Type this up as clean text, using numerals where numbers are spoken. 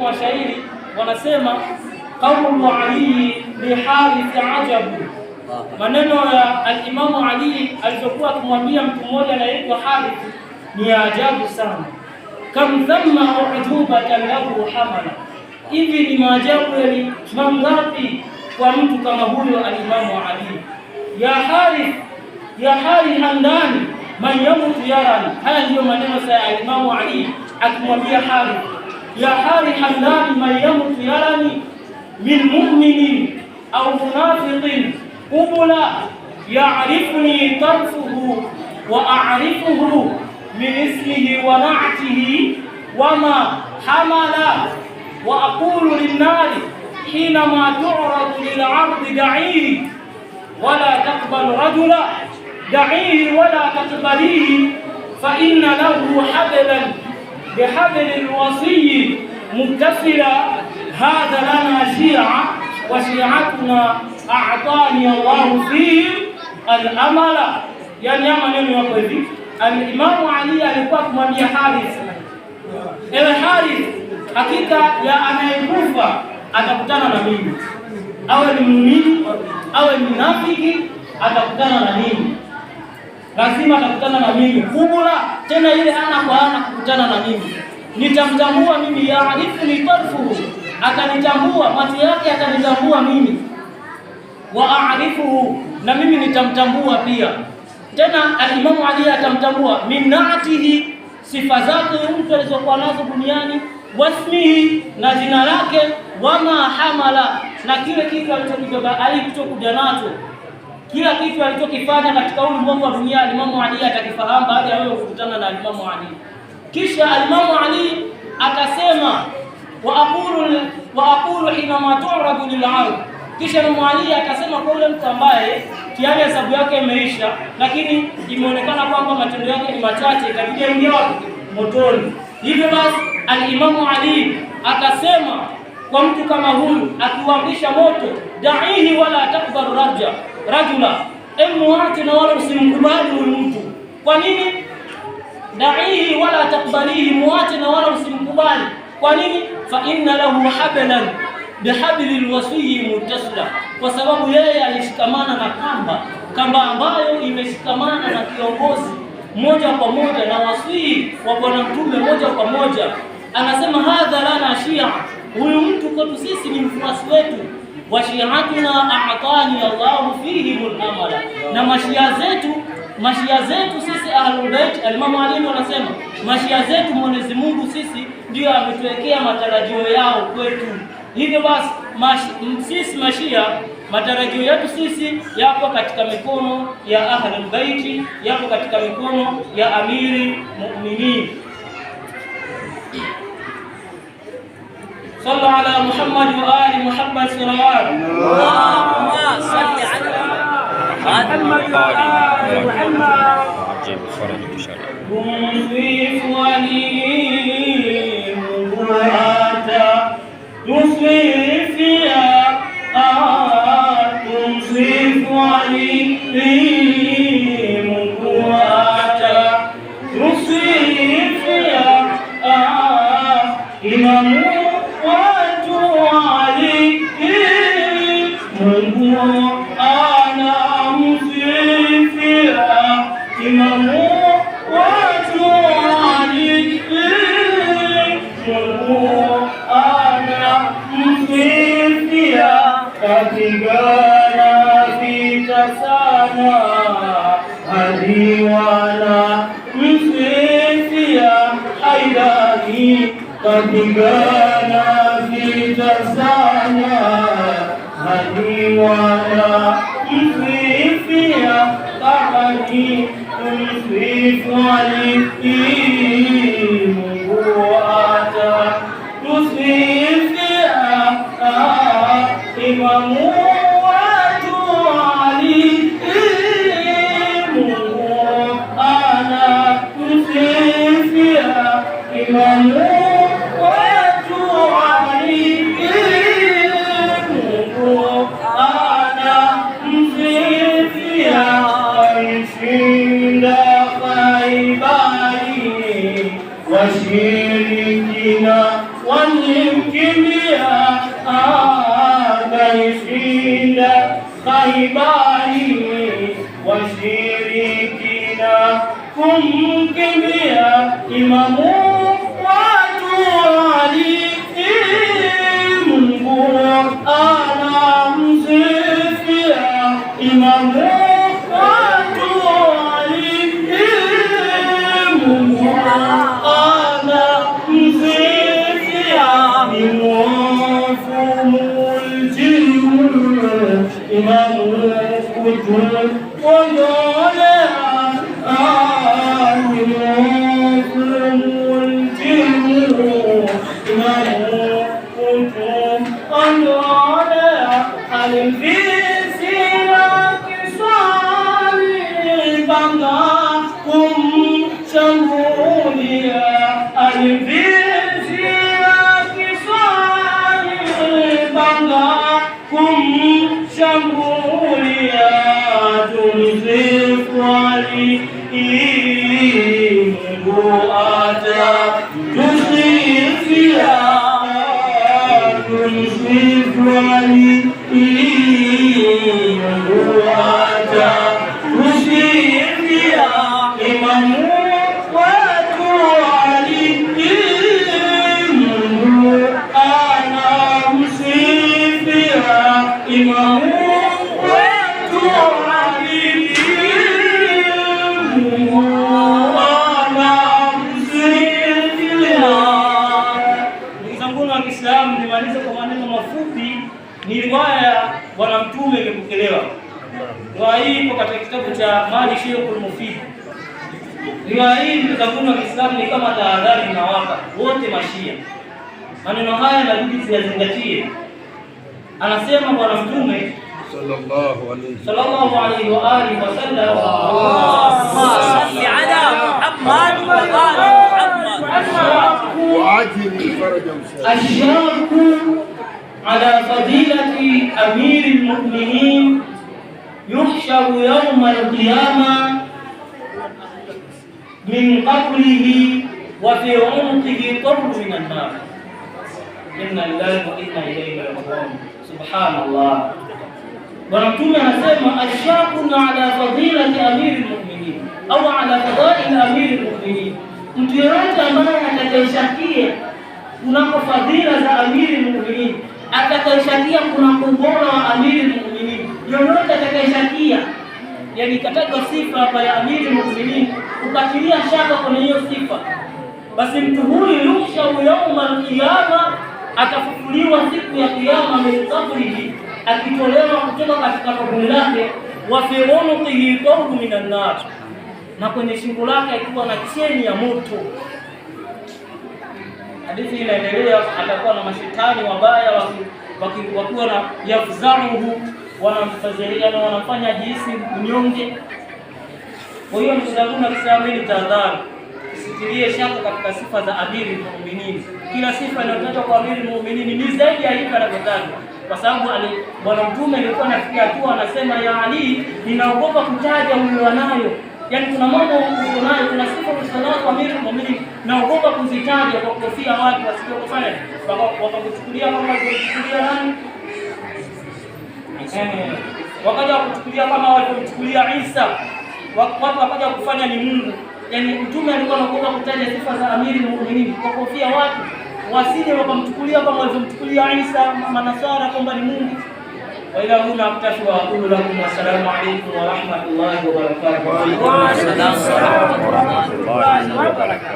washairi wanasema qaulu Ali li Harith ajabu, maneno ya alimamu Ali alizokuwa akimwambia mtu mmoja anaitwa Harith ni ya ajabu sana. Kam thamma ujubatan lahu hamala, hivi ni maajabu yali mangapi kwa mtu kama huyo alimamu Ali. Ya Harith, ya Harith handani man yamutu yarani. Haya ndiyo maneno sa ya alimamu Ali akimwambia Harith, ya Harith handani man yamutu yarani min mu'minin au munafiqin qubula ya'rifuni tarfuhu wa a'rifuhu min ismihi wa na'tihi wama hamala wa aqulu linnari hinama tu'radu lil'ardi da'ihi wala taqbal rajula da'ihi wala taqbalihi fa inna lahu hablan bihabli alwasiyi muttasila hadha lana shia wa shi'atuna a'tani Allahu fihi al-amala. Yani haya maneno yako hivi, Alimamu Ali alikuwa akimwambia Harith, ewe Harith, hakika ya anayekufa atakutana na mimi, awe ni muumini awe ni mnafiki, atakutana na mimi, lazima atakutana na mimi kubula, tena ile ana kwa ana kukutana na mimi, nitamtambua mimi, yaarifuni tarfuhu, atanitambua macho yake, atanitambua mimi, wa aarifuhu, na mimi nitamtambua pia. Tena alimamu Ali atamtambua min naatihi, sifa zake mtu alizokuwa nazo duniani, wasmihi, na jina lake, wama hamala, na kile kitu alichokibeba alichokuja nacho, kila kitu alichokifanya katika ulimwengu wa dunia alimamu Ali atakifahamu baada ya wewe kukutana na alimamu Ali. Kisha alimamu Ali akasema wa aqulu hinama tu'radu lil'ard. Kisha Imamu Ali akasema kwa yule mtu ambaye tayari hesabu yake imeisha, lakini imeonekana kwamba matendo yake ni machache, itabidi aingie wapi? Motoni. Hivyo basi alimamu Ali akasema kwa mtu kama huyu akiuamrisha moto, daihi wala takbaru rajula, emuache na wala usimkubali huyu mtu. Kwa nini? Daihi wala takbalihi, muache na wala usimkubali. Kwa nini? Fa inna lahu hablan bihabli lwasiyi muttasila, kwa sababu yeye alishikamana na kamba, kamba ambayo imeshikamana na kiongozi moja kwa moja na wasii wa Bwana Mtume moja kwa moja. Anasema hadha lana shia, huyu mtu kwetu sisi ni mfuasi wetu wa shiatuna a'tani Allahu fihim al-amala, na mashia zetu sisi Ahlul Bait, Alimamu Ali anasema mashia zetu Mwenyezi Mungu sisi ndio ametuwekea matarajio yao kwetu. Hivyo basi sisi mashia matarajio yetu sisi yapo katika mikono ya Ahlul Bait, yapo katika mikono ya Amiri Mu'minin. Sallu ala Muhammad wa ali Muhammad salawat. اللهم صل على محمد. عجيب الفرج بشرع. Tumsifu Ali Mungu ata tusifia, tumsifu Ali Mungu ata tusifia, imamu watu Ali Mungu anamsifia, imamu watu Ali Mungu anamsifia, kapigana vita sana hadi wana msifia Haidari, kapigana vita sana hadi wana msifia Ahadi, tumsifu Ali Mungu ata tusifia, imamu watu Ali Mungu ana tusifia, imamu watu Ali Mungu ana msifia, alishinda Khaibari washirikina walimsifia. Kumkimbia akaishinda Khaibari washirikina, kumkimbia imamu watu Ali, Mungu anamsifia imamu watu Ali, Mungu anamsifia ni mwovu muljimu imamu kutuondolea ni mwovu muljimu imamu kutuondolea alimvisila kiswali panga kumshambulia alimvisila kiswali panga kumshambulia tumsifu Ali, Mungu atatusifia tumsifu Ali, Mungu atatusifia imamu wetu Ali, Mungu anamsifia imamu wetu Ali, Mungu anamsifia. Ndugu zangu wa Kiislamu, nimalize kwa maneno mafupi. Ni riwaya ya Bwana Mtume imepokelewa. Riwaya hii ipo katika kitabu cha Mali Sheikhul Mufid. Riwaya hii ndugu zangu wa Kiislamu ni kama tahadhari inawapa wote Mashia. Maneno haya inabidi tuyazingatie. Anasema Bwana Mtume sallallahu alayhi sallallahu alaihi wa alihi wasallam, صل على محمد وآل محمد. وعجل فرجا الشاك على فضيلة أمير المؤمنين يحشر يوم القيامة من قبره وفي عنقه طر من النار. إنا لله وإنا إليه راجعون. سبحان الله. Bwana Mtume anasema الشاك على فضيلة أمير المؤمنين au على فضائل أمير المؤمنين, mtu yeyote ambaye atakayeshakia kunako fadhila za amiri muuminin, atakayeshakia kunako ubora wa amiri muuminin, yoyote atakayeshakia, yani ikatajwa sifa hapa ya amiri muuminin, ukatilia shaka kwenye hiyo sifa, basi mtu huyu يحشر يوم القيامة, atafufuliwa siku ya Kiyama, من قبره, akitolewa kutoka katika kaburi lake, وفي عنقه طور من النار, na kwenye shingo lake akiwa na cheni ya moto. Hadithi inaendelea, atakuwa na mashetani wabaya wakiwa na يفزعه, wanamfazilia na wanamfanya ajihisi mnyonge. Kwa hiyo ndugu zangu na Kiislamu, hili tahadhari, usitilie shaka katika sifa za amiri muuminin. Kila sifa inayotajwa kwa amiri muuminin ni zaidi ya hivi anavyotajwa, kwa sababu Bwana Mtume alikuwa anafikia hatua anasema, ya Ali, ninaogopa kutaja ulionayo. Yaani kuna mambo uko nayo, kuna sifa ulizonazo kwa amiri muuminin, naogopa kuzitaja kwa kuhofia watu wasije kufanya wakakuchukulia kama walivyochukulia nani, wakaja kuchukulia kama walivyomchukulia Isa, watu wakaja kufanya ni Mungu. Yaani Mtume alikuwa anaogopa kutaja sifa za amiri muuminin kwa kuhofia watu wasije wakamchukulia kama walivyomchukulia Isa Manasara kwamba ni Mungu. وإلى هنا أكتفي وأقول لكم والسلام عليكم ورحمة الله وبركاته. وعليكم السلام ورحمة الله وبركاته.